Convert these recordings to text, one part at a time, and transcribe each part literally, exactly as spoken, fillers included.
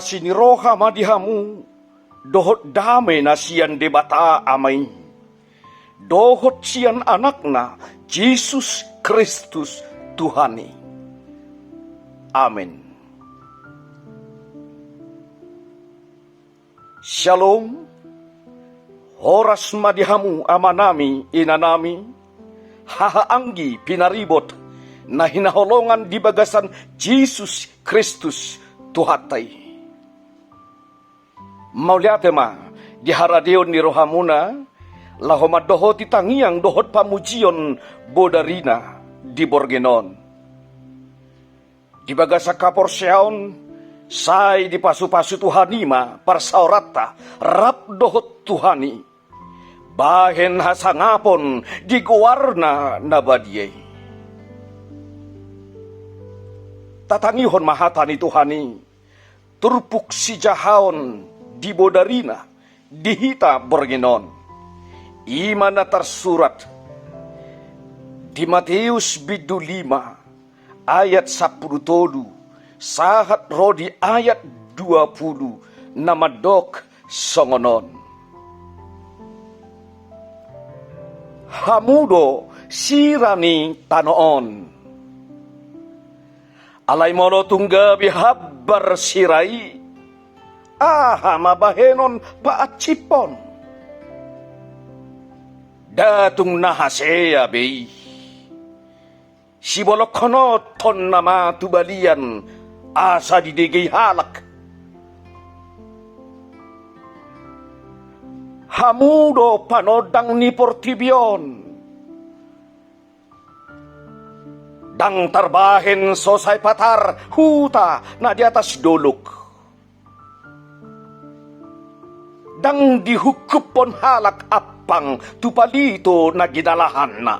Asi ni roha ma di hamu dohot dame na sian Debata Ama i, dohot sian Anakna Jesus Kristus Tuhan i. Amen. Syalom. Horas ma di hamu amanami, inanami, hahaanggi pinaribot na hinaholongan di bagasan Jesus Kristus Tuhanta i. Mauliate ma di haradeon ni rohamuna, laho mandohoti tangiang dohot pamujion bodarina di borngin on. Di bagasan haporseaon, sai dipasupasu Tuhan i ma parsaoranta rap dohot Tuhan i, bahen hasangapon di goarna na badia i. Tatangihon ma hata ni Tuhan i, turpuk sijahaon di bodarina di hita borngin on. I ma na tarsurat di Mateus bindu lima ayat sampulu tolu sahat ro di ayat dua pulu, na mandok songon on. Hamu do sira ni tano on. Alai molo tung gabe hambar sira i, aha ma bahenon paansiphon? Nda tung na hasea be i. Sibolongkon on tonna ma tu balian asa didegei halak. Hamu do panondang ni portibi on. Ndang tarbahen so sai patar huta na di atas dolok. Ndang dihungkuphon halak ampang tu palito na ginalahanna.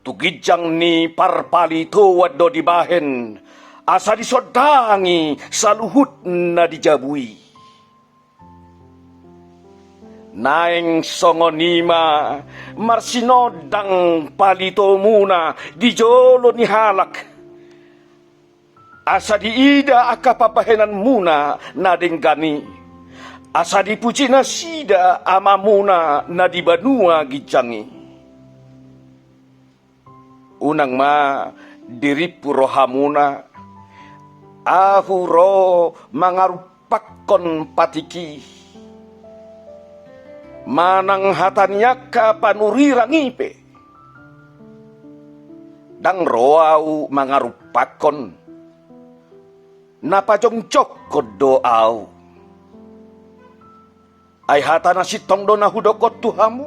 Tu ginjang ni parpalitoan do dibahen, asa disondangi saluhut na di jabu i. Naeng songon i ma marsinondang palitomuna di jolo ni halak, asa diida angka pambahenanmuna na denggan i, asa dipuji nasida Amamuna na di banua ginjang i. Unang ma dirimpu rohamuna, ahu ro mangarumpakkon patik i, manang hata ni angka panurirang i pe. Ndang ro ahu mangarumpakkon, na pajongjongkon do ahu. Ai hata na sintong do na hudokkon tu hamu.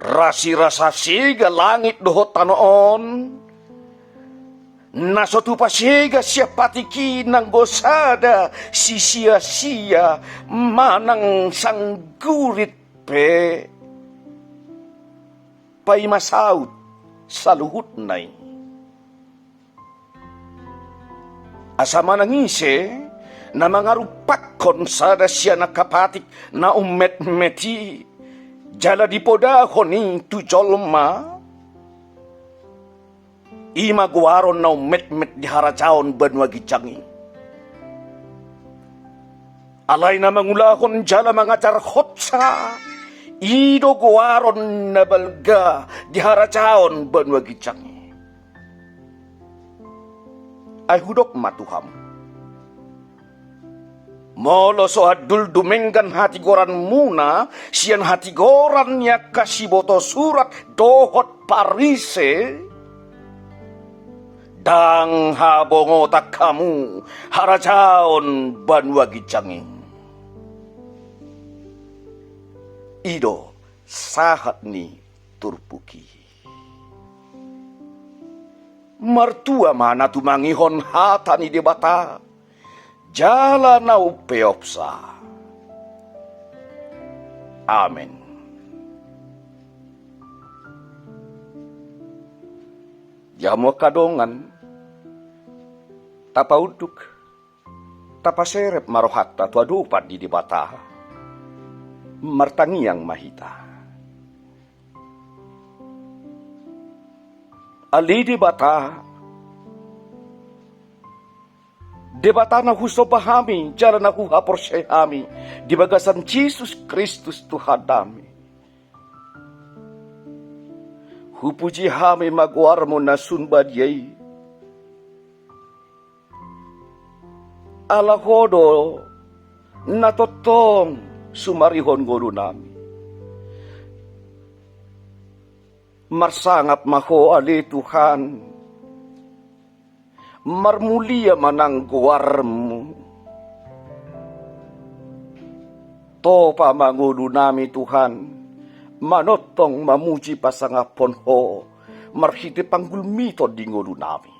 Rasirasa sega langit dohot tano on, na so tupa sega sian patik i nanggo sada sisiasia manang sanggurit pe. Paima saut saluhutna i. Asa manang ise na mangarumpakkon sada sian angka patik na ummetmet i, jala dipodahon i tu jolma, i ma goaron na ummetmet di harajaon banua ginjang i. Alai na mangulahon jala mangajarhonsa, i do goaron na balga di harajaon banua ginjang i. Ai hudok ma tu hamu. Molo so handul dumenggan hatigoranmuna sian hatigoran ni angka siboto surat dohot Parise, ndang habongotan hamu harajaon banua ginjang i. I do sahat ni turpuk i. Martua ma na tumangihon hata ni Debata, jala na umpeopsa. Amen. Di hamu angka dongan, tapaunduk, tapaserep ma rohanta tu adopan ni Debata, martangiang ma hita. Ale Debata, Debata na husomba hami jala na huhaporseai hami di bagasan Jesus Kristus Tuhannami. Hupuji hami ma goarmu na sun badia i. Ala Ho do na tongtong sumarihon ngolunami. Marsangap ma Ho ale Tuhan. Marmulia ma nang goarmu. Topa ma ngolunami Tuhan, manongtong mamuji pasangaphon Ho marhite panggulmiton di ngolunami.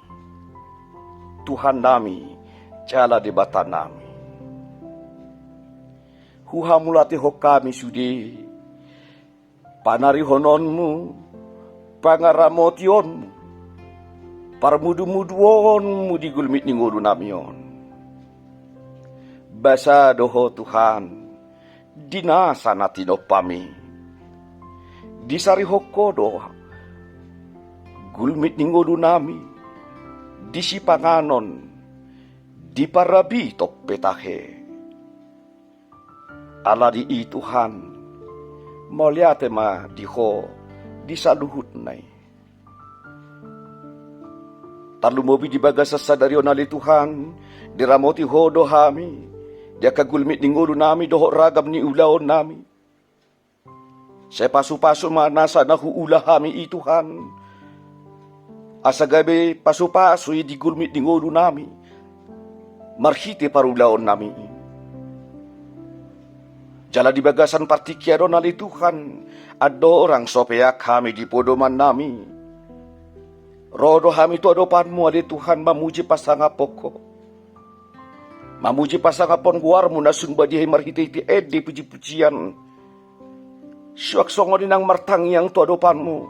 Tuhannami jala Debatanami, huhamauliatehon hami sude panarihononmu, pangaramotionmu, parmudumuduonmu di gulmit ni ngolunami on. Basa do Ho Tuhan di nasa na tinompami. Disarihon Ho do gulmit ni ngolunami di sipanganon, di parabiton pe tahe. Ala ni i Tuhan, mauliate ma di Ho di saluhutna i. Tarlumobi di bagasan sadari on ale Tuhan, diramoti Ho do hami di angka gulmit ni ngolunami dohot ragam ni ulaonnami. Sai pasupasu ma nasa na huula hami i Tuhan, asa gabe pasupasu i di gulmit ni ngolunami marhite parulaonnami i. Jala di bagasan partingkian on ale Tuhan, andorang so peak hami di podomannami, ro do hami tu adopanmu ale Tuhan mamuji pasangaphon Ho, mamuji pasangaphon goarmu na sun badia i marhitehite ende pujipujian. Suang songon i nang martangiang tu adopanmu.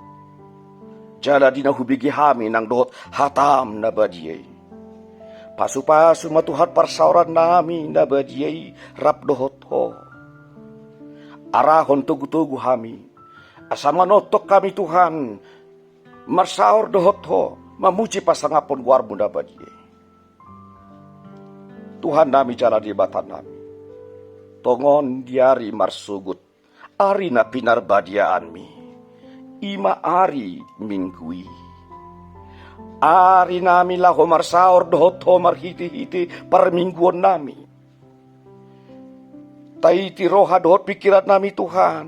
Jala di na hubege hami nang dohot hatam na badia i, pasupasu ma Tuhan parsaorannami na badia i rap dohot Ho. Arahon togutogu hami, asa manongtong hami Tuhan marsaor dohot Ho mamuji pasangaphon goarmu na badia i. Tuhannami jala Debatanami, tongon di ari marsogot, ari na pinarbadiaanmi, i ma ari Minggu i. Arinami laho marsaor dohot Ho marhitehite parmingguonnami. Taiti roha dohot pingkirannami Tuhan.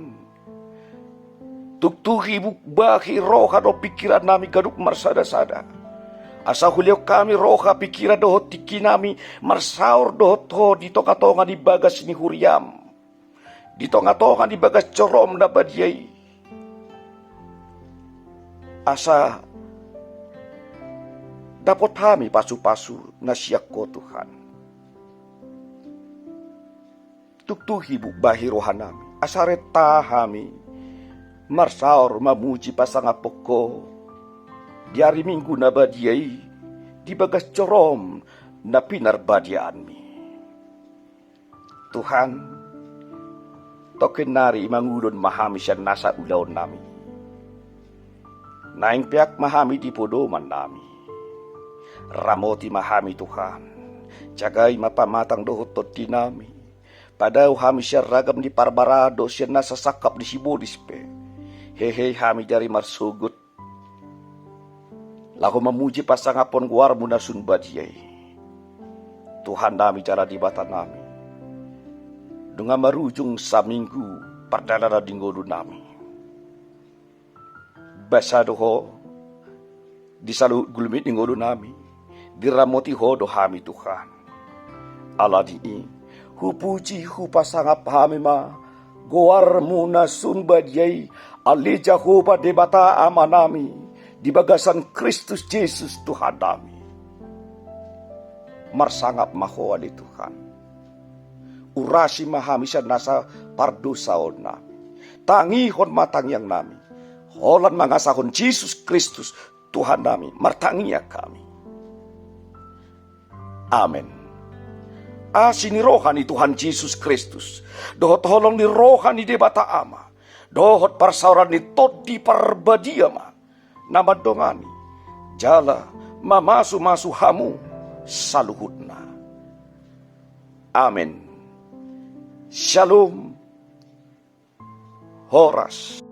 Tuktuhi, bubahi roha dohot pingkirannami ganup marsadasada, asa hulehon hami roha, pingkiran dohot tingkinami marsaor dohot Ho di tongatonga ni bagas ni huriam, di tongatonga ni bagas jorom na badia i, asa dapot hami pasupasu na sian Ho Tuhan. Tuktuhi, bubahi rohanami asa renta hami marsaor mamuji pasangaphon Ho di ari Minggu na badia i di bagas jorom na pinarbadiaanmi. Tuhan, tongkin nari mangulon ma hami sian nasa ulaonnami. Naeng peak ma hami di podomannami. Ramoti ma hami Tuhan. Jagai ma pamatang dohot tondinami. Padao hami sian ragam ni parmaraan dohot sian nasa sangkap ni sibolis pe. Hehe hami di ari marsogot laho mamuji pasangaphon goarmu na sun badia i. Tuhannami jala Debatanami, nunga marujung saminggu pardalanan di ngolunami. Basa do Ho di saluhut gulmit ni ngolunami, diramoti Ho do hami Tuhan. Ala ni i, hupuji hupasangap hami ma goarmu na sun badia i, ale Jahowa Debata Amanami, di bagasan Kristus Jesus Tuhannami. Marsangap ma Ho ale Tuhan. Urasi ma hami sian nasa pardosaonnami. Tangihon ma tangiangnami holan mangasahon Jesus Kristus Tuhannami, martangiang hami. Amen. Asi ni roha ni Tuhan Jesus Kristus dohot holong ni roha ni Debata Ama dohot parsaoran ni Tondi Parbadia ma na mandongani jala mamasumasu hamu saluhutna. Amen. Shalom. Horas.